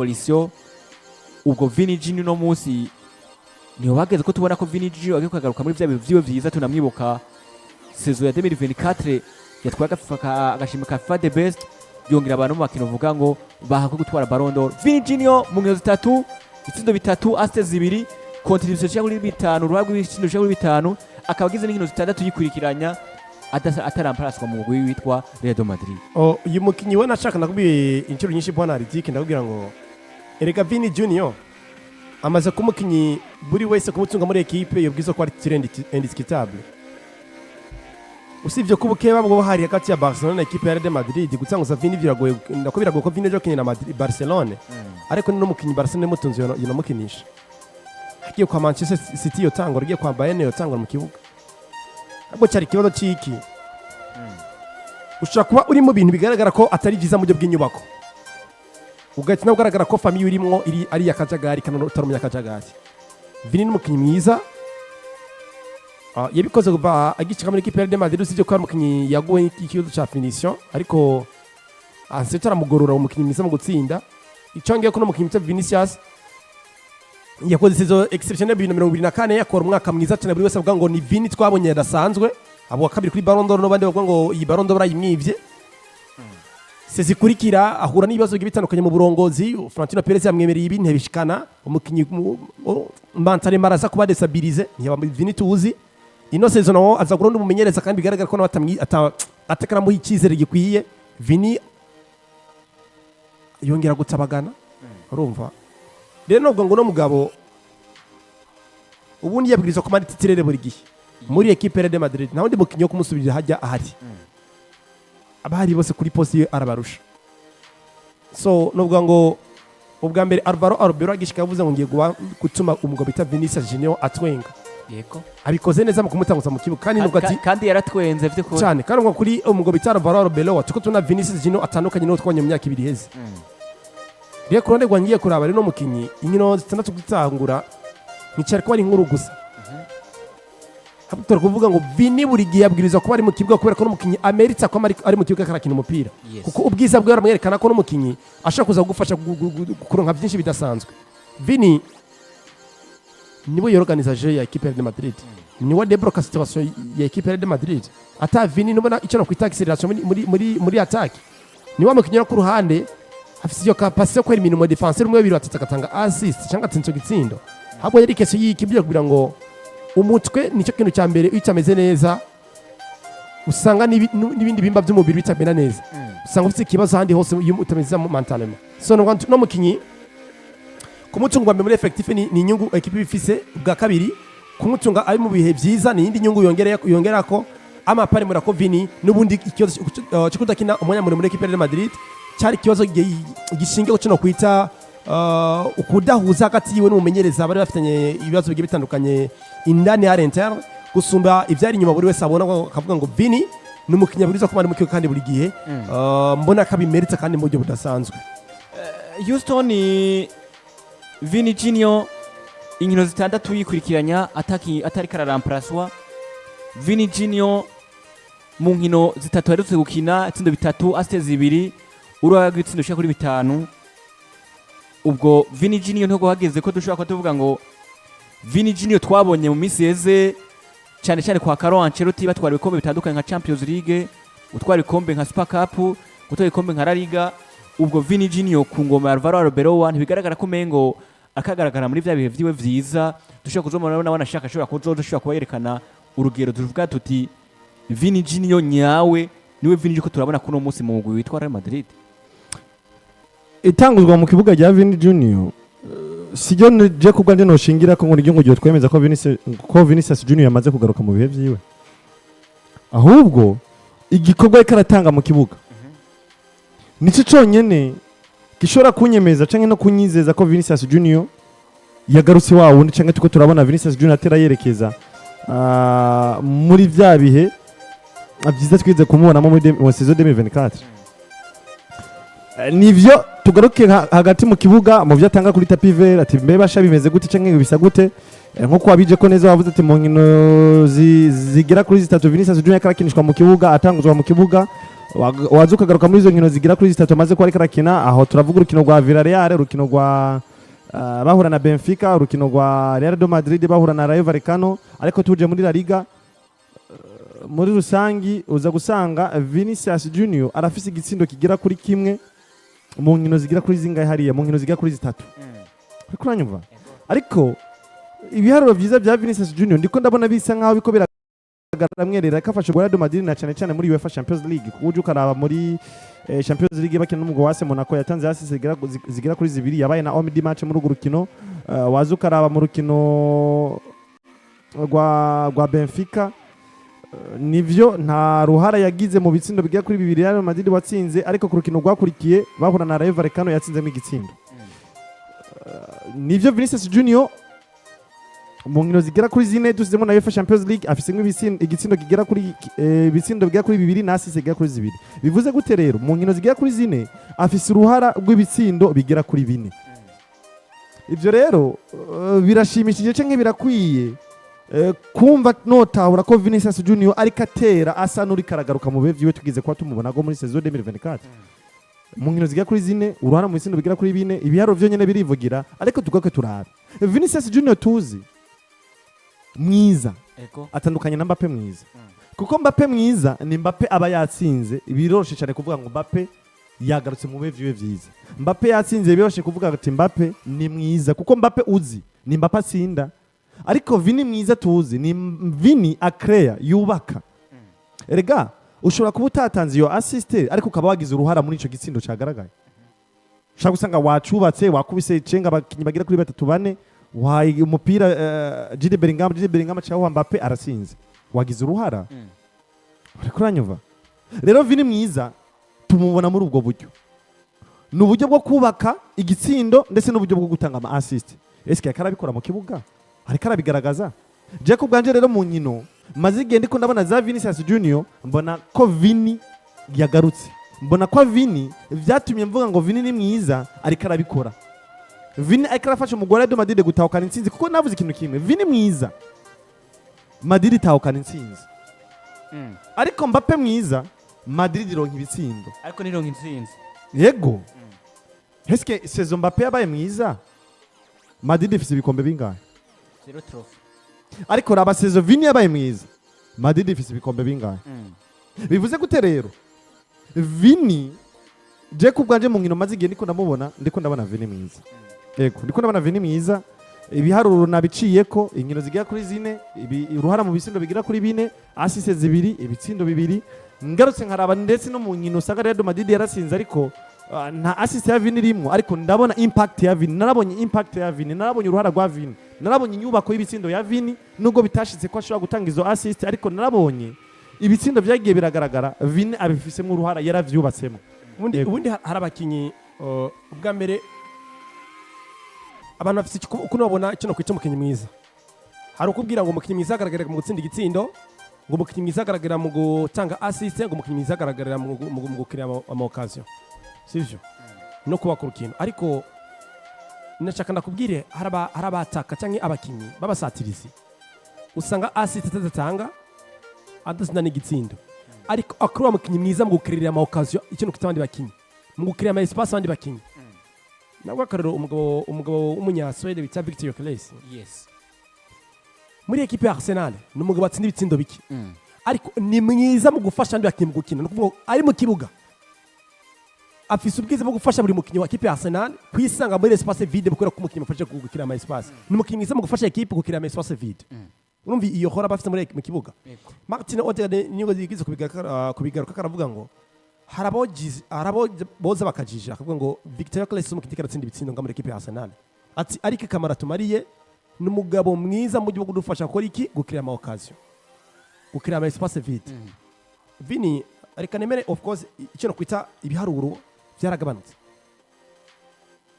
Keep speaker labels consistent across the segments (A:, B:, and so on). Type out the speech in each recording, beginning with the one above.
A: évolution. Ubwo Vini Junior no munsi niho bageze ko tubona ko Vini Junior agiye kagaruka muri vya bihe vyiwe vyiza. Tunamwibuka saison ya 2024 yatwaye agashimwe ka FIFA The Best, yongera abantu mu bakino vuga ngo bahakwe gutwara Ballon d'Or. Vini Junior mu nkino zitatu, ibitsindo bitatu, assists zibiri, contribution ishika kuri bitanu, uruhare rw'ibitsindo bishika kuri bitanu, akaba agize n'inkino zitandatu yikurikiranya ataramparaswa mu mugwi witwa Real de Madrid.
B: Oh, uyu mukinyi we nashaka nakubwiye inshuro nyinshi, bwana Ridike, ndakubwira ngo erega Vini Junior amaze kuba umukinyi buri wese kumutunga muri ekipe yobwiza ko ari titulaire indiscutable, usibye ko ubukeba bwo hari hagati ya Barcelona na ekipe ya Real de Madrid. Gutanguza Vini biragoye, ndako biragoye ko Vini ejo akinira Madrid Barcelona, ariko ni n'umukinyi Barcelona imutunze yonamukinisha. Agiye kwa Manchester City yotangura, agiye kwa Bayern yotangura mu kibuga. Ahubwo cyari ikibazo cy'iki: ushobora kuba uri mu bintu bigaragara ko atari byiza mu buryo bw'inyubako, ugahita nawe ugaragara ko famille urimwo iri ari iy'akajagari kandi utari umunyakajagari. Vini ni umukinnyi mwiza. Yabikoze kuva agishika muri équipe ya Real Madrid, usibye ko ari umukinnyi yaguwe n'ikibazo ca finition, ariko Ancelotti aramugorora, umukinnyi mwiza mu gutsinda. Icyo ko n'umukinnyi witwa Vinicius yakoze saison exceptionnelle 2024, yakora umwaka mwiza cyane, buri wese avuga ngo ni Vini twabonye adasanzwe, abo wa kabiri kuri Ballon d'Or, n'abandi bavuga ngo iyi Ballon d'Or barayimwivye. Saison ikurikira ahura n'ibibazo bigiye bitandukanye mu burongozi. Florentino Perez yamwemereye ibi ntibishikana, umukinnyi mentalement araza kuba déstabilisé, ntiyaba Vini tuzi. Ino saison nawo aza guronda umumenyereza kandi bigaragara ko nawe atakaramuha icyizere gikwiye. Vini yongera gutabagana. Urumva rero nubwo ngo uno mugabo ubundi yabwirizwa kuba ari titulaire buri gihe muri équipe ya Real Madrid, nta wundi mukinnyi wo kumusubirira hajya ahari, abahari bose kuri poste ye arabarusha. So nuvuga ngo ubwa mbere Alvaro Arbeloa agishika yavuze ngo ngiye gutuma umugabo bita Vinicius Junior atwenga. Abikoze neza mu kumutanguza mu kibuga, kandi nubwo ati
A: Kandi yaratwenze vy'ukuri.
B: Cyane. Kandi ngo kuri umugabo bita Alvaro Arbeloa tuko tubona Vinicius Junior atandukanye n'uwo twabonye mu myaka 2 iheze. Rero ku ruhande rwanjye ngiye kuraba rero mukinyi, inkino zitandatu gutangura nticyari kuba ari inkuru gusa. Ahubwo turi kuvuga ngo Vini buri gihe yabwirizwa kuba ari mu kibuga, kubera ko n'umukinyi ameritse ko ari mu kibuga karakina umupira, kuko ubwiza bwe baramwerekana ko n'umukinyi ashobora kuza kugufasha kuronka byinshi bidasanzwe. Vini niwe yorganiza jeu ya équipe ya Real Madrid, niwe débloqua situation ya équipe ya Real Madrid. Ata Vini nubona icyo nakwita accélération muri attaque. Niwe mukinyi wo ku ruhande afise iyo capacité yo kwera imirimo défenseur umwe, babiri, batatu, agatanga assist cyangwa atsinze igitsindo. Ahubwo yari question y'iki byo kugira ngo umutwe nicyo kintu cya mbere, iyo utameze neza usanga n'ibindi bimba by'umubiri bitamera neza, usanga ufite ikibazo ahandi hose iyo utameze mentalement. So no mukinyi kumutunga mbere muri effectif ni inyungu ekipe ifise. Bwa kabiri, kumutunga ari mu bihe byiza ni iyindi nyungu yongera ko amapari muri ko Vini n'ubundi ikibazo cyo kudakina umwanya muremure muri équipe ya Real Madrid cyari ikibazo gishingiye ku cyo kwita ukudahuza hagati yiwe n'umumenyereza. Bari bafitanye ibibazo bigiye bitandukanye indani ya interne gusumba ibyari inyuma. Buri wese abona akavuga ngo Vini ni umukinnyi abwirizwa kuba ari mu kibuga kandi buri gihe. Mbona ko abimeritse kandi mu buryo budasanzwe.
A: Houston, Vini Junior inkino zitandatu yikurikiranya atari kararamparaswa. Vini Junior mu nkino zitatu aherutse gukina, itsindo bitatu, assists zibiri, uruhaga rw'itsindo ushika kuri bitanu. Ubwo Vini Junior ntabwo hageze ko dushobora kuba tuvuga ngo Vini Junior twabonye mu minsi yeze, cyane cyane kwa Carlo Ancelotti, batwara ibikombe bitandukanye nka Champions League, gutwara ibikombe nka Super Cup, gutwara ibikombe nka La Liga. Ubwo Vini Junior ku ngoma ya Alvaro Arbeloa ntibigaragara ko umengo akagaragara muri vya bihe vyiwe vyiza dushobora kuzomubona nawe anashaka ashobora kuzoza ashobora kuba yerekana urugero tuvuga tuti Vini Junior nyawe niwe Vini ko turabona kuno munsi mu mugwi witwa Real Madrid.
C: Itanguzwa mu kibuga rya Vini Junior siryo je kubwa nje noshingira ko ngo niryo ngo twemeza ko Vinicius Junior yamaze kugaruka mu bihe vyiwe, ahubwo igikorwa ariko aratanga mu kibuga nico conyene gishobora kunyemeza canke no kunyizeza ko Vinicius Junior yagarutse wa wundi, canke tuko turabona Vinicius Junior atera yerekeza muri vya bihe byiza twize kumubonamo muri mu saison 2024. Nivyo tugaruke hagati mu kibuga, mu byo atanga kuri tapis vert, ati mbe basha bimeze gute canke bisa gute? Nkuko wabije ko neza wavuze ati mu nkino zigera kuri zitatu Vinicius Junior karakinishwa mu kibuga, atanguzwa mu kibuga. Waza ukagaruka muri izo nkino zigera kuri zitatu amaze kuba ariko arakina, aho turavuga urukino rwa Villarreal, urukino rwa bahura na Benfica, urukino rwa Real de Madrid bahura na Rayo Vallecano. Ariko tuje muri La Liga muri rusangi, uza gusanga Vinicius Junior arafise igitsindo kigera kuri kimwe mu nkino zigera kuri zingahe hariya, mu nkino zigera kuri zitatu. Ariko uranyumva, ariko ibiharuro byiza bya Vinicius Junior ndiko ndabona bisa nkaho biko biragaragara mwerera ko afashe Real Madrid, na cyane cyane muri UEFA Champions League, kuko uje ukaraba muri Champions League bakina n'umugwi wa AS Monaco, yatanze assist zigera kuri zibiri, yabaye na homme du match muri urwo rukino. Waza ukaraba mu rukino rwa Benfica, nivyo nta ruhara yagize mu bitsindo bigera kuri bibiri Real Madrid watsinze, ariko ku rukino rwakurikiye bahura na Rayo Vallecano yatsinzemo igitsindo. Nivyo Vinicius Junior mu nkino zigera kuri zine dusizemo na UEFA Champions League afisemo igitsindo kigera kuri ibitsindo bigera kuri bibiri na assist zigera kuri zibiri. Bivuze gute rero? Mu nkino zigera kuri zine afise uruhara rw'ibitsindo bigera kuri bine. Ivyo rero birashimishije canke birakwiye kumva notahura ko Vinicius Junior ariko atera asa n'uriko aragaruka mu bihe vyiwe tugize kuba tumubona go muri saison 2024. Mu nkino zigera kuri zine, uruhara mu bitsindo bigera kuri bine, ibiharuro vyonyene birivugira. Ariko tugaruke turabe Vinicius Junior tuzi mwiza atandukanye na Mbappe mwiza, kuko Mbappe mwiza ni Mbappe aba yatsinze. Biroroshe cyane kuvuga ngo Mbappe yagarutse mu bihe vyiwe vyiza. Mbappe yatsinze, biroroshe kuvuga ati Mbappe ni mwiza, kuko Mbappe uzi ni Mbappe atsinda. Ariko Vini mwiza tuzi ni Vini akreya, yubaka. Erega ushobora kuba utatanze iyo assist, ariko ukaba wagize uruhara muri ico gitsindo cagaragaye. Ushobora gusanga wacubatse, wakubise cenga abakinyi bagera kuri batatu, bane, wahaye umupira Jude Bellingham, Jude Bellingham cyangwa Mbappe arasinze, wagize uruhara. Uriko uranyumva? Rero Vini mwiza tumubona muri ubwo buryo, ni uburyo bwo kubaka igitsindo ndetse n'uburyo bwo gutanga ama assist. Eske yariko arabikora mu kibuga? Ariko arabigaragaza? Je ku bwanje rero, mu nkino maze igihe ndiko ndabona za Vinicius Junior, mbona ko Vini yagarutse, mbona ko Vini vyatumye mvuga ngo Vini ni mwiza. Ariko arabikora Vini, ariko arafasha umugore wa Madrid gutahukana intsinzi, kuko navuze ikintu kimwe: Vini mwiza, Madrid itahukana intsinzi. Ariko Mbappe mwiza, Madrid ironka ibitsindo.
A: Ariko nironka intsinzi.
C: Yego. Eske saison Mbappe yabaye mwiza, Madrid ifise ibikombe bingahe?
A: Zéro trophée.
C: Ariko raba saison Vini yabaye mwiza, Madrid ifise ibikombe bingahe? Bivuze gute rero? Vini je ku bwanje mu nkino maze igihe ndiko ndamubona, ndiko ndabona Vini mwiza. Yego, ndiko ndabona Vini mwiza. Ibiharuro nabiciyeko: inkino zigera kuri zine, uruhara mu bitsindo bigera kuri bine, assists zibiri, ibitsindo bibiri. Ngarutse nkaraba ndetse no mu nkino usanga Real Madrid yaratsinze, ariko nta assist ya Vini irimwo, ariko ndabona impact ya Vini, narabonye impact ya Vini, narabonye uruhara rwa Vini, narabonye inyubako y'ibitsindo ya Vini. Nubwo bitashitse ko ashobora gutanga izo assist, ariko narabonye ibitsindo byagiye biragaragara, Vini abifisemo uruhara, yaravyubatsemo.
B: Ubundi
C: Yego.
B: ubundi hari abakinyi, ubwa mbere abantu bafite ukuntu babona kino kwita umukinyi mwiza. Hari ukubwira ngo umukinyi mwiza agaragara mu gutsinda igitsindo, ngo umukinyi mwiza agaragara mu gutanga assist, ngo umukinyi mwiza agaragarira mu gukira ama occasion, sivyo, no kubaka urukino. Ariko nashaka ndakubwire, hari abataka cyangwa abakinyi b'abasatirizi usanga assist atadatanga, adatsinda n'igitsindo, ariko akaba umukinyi mwiza mu gukirira ama occasion, ikintu kwita abandi bakinyi, mu gukirira ama espace abandi bakinyi. Nabwo akarero, umugabo w'umunyaswede bita Victor Gyökeres muri ekipe ya Arsenal, ni umugabo atsinda ibitsindo bike, ariko ni mwiza mu gufasha abandi bakinyi mu gukina. Ni ukuvuga ngo ari mu kibuga afise ubwiza bwo gufasha buri mukinyi wa ekipe ya Arsenal kwisanga muri espace vide, kubera ko umukinyi amufasha gukina ama espace. Ni umukinyi mwiza mu gufasha ekipe gukina ama espace vide. Urumva iyo hora bafise muri mu kibuga. Martin Odegaard niyo yigize kubigaruka, karavuga ngo hari abo boza bakajija, akavuga ngo Victor Gyökeres umukinyi karatsinda ibitsindo nga muri ekipe ya Arsenal, ati ariko akamaro tumariye ni umugabo mwiza mu buryo bwo kudufasha gukora iki? Gukira ama occasion, gukira ama espace vide. Vini, reka nemere, of course icyo nokwita ibiharuro byaragabanutse.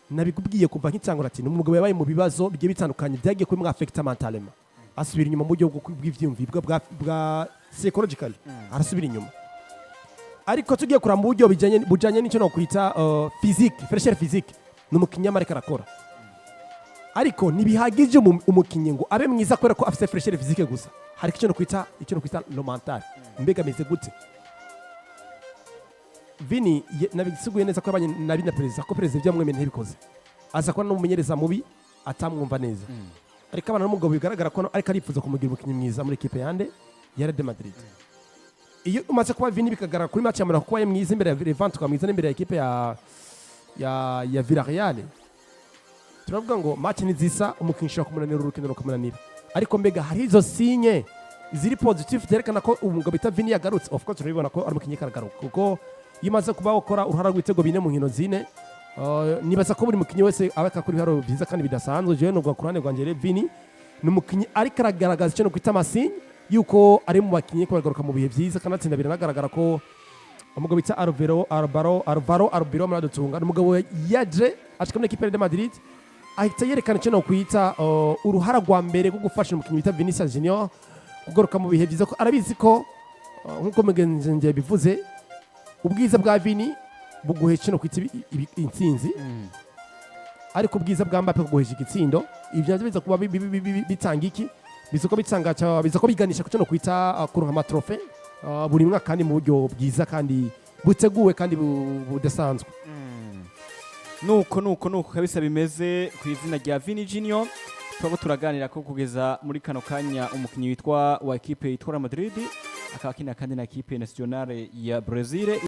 B: Nabikubwiye kuva nkitangura ati ni umugabo yabaye mu bibazo bigiye bitandukanye byagiye kuba affecta mentalement, asubira inyuma mu buryo bw'ivyiyumviro bwa psychologically, arasubira inyuma. Ariko tugiye kuraba mu buryo bujanye n'icyo nokwita physique, fraîcheur physique, ni umukinnyi ariko arakora. Ariko ntibihagije umukinnyi ngo abe mwiza kubera ko afite fraîcheur physique gusa. Hari icyo nokwita le mental. Mbega ameze gute? Vini nabisiguye neza ko yabanye nabi na perezida, ko perezida ibyo yamwemeye ntibikoze, aza kuba n'umumenyereza mubi atamwumva neza, ariko abana n'umugabo bigaragara ko ariko arifuza kumugira umukinnyi mwiza muri ekipe yande ya Real de Madrid. Iyo umaze kuba Vini bikagaragara kuri match ya Monaco ko yabaye mwiza imbere ya Levante, ukaba mwiza n'imbere ya ekipe ya Villarreal, turavuga ngo match nizisa umukinnyi ushobora kumunanira, urukino rukamunanira. Ariko mbega hari izo signe ziri positive zerekana ko umugabo bita Vini yagarutse? Of course turabibona ko ari umukinnyi karagaruka, kuko iyo umaze kuba ukora uruhara rw'ibitego 4 mu nkino 4, nibaza ko buri mukinnyi wese aba akora ibiharuro byiza kandi bidasanzwe. Jewe nubwo ku ruhande rwanjye rero, Vini ni umukinnyi ariko aragaragaza icyo kwita ama signe yuko ari mu bakinnyi ko bagaruka mu bihe byiza kandi atsinda. Biranagaragara ko umugabo bita Alvaro Alvaro Alvaro Arbeloa, muradutunga, ni umugabo yaje ashika muri ekipe ya Real Madrid ahita yerekana icyo nokwita uruhara rwa mbere rwo gufasha umukinnyi bita Vinicius Junior kugaruka mu bihe byiza, ko arabizi ko nk'uko mugenzi wanjye yabivuze, ubwiza bwa Vini buguhesha icyo nokwita intsinzi, ariko ubwiza bwa Mbappe buguhesha igitsindo. Ibyo navyo biza kuba bitanga iki? Biza ko bitanga biza ko biganisha ku cyo nokwita kuronka ama trophées buri mwaka, kandi mu buryo bwiza kandi buteguwe kandi budasanzwe.
A: Nuko kabisa bimeze ku izina rya Vini Junior. Turabo turaganira ko kugeza muri kano kanya umukinnyi witwa wa ekipe yitwa Real Madrid, akaba akina kandi na ekipe nationale ya Brazil.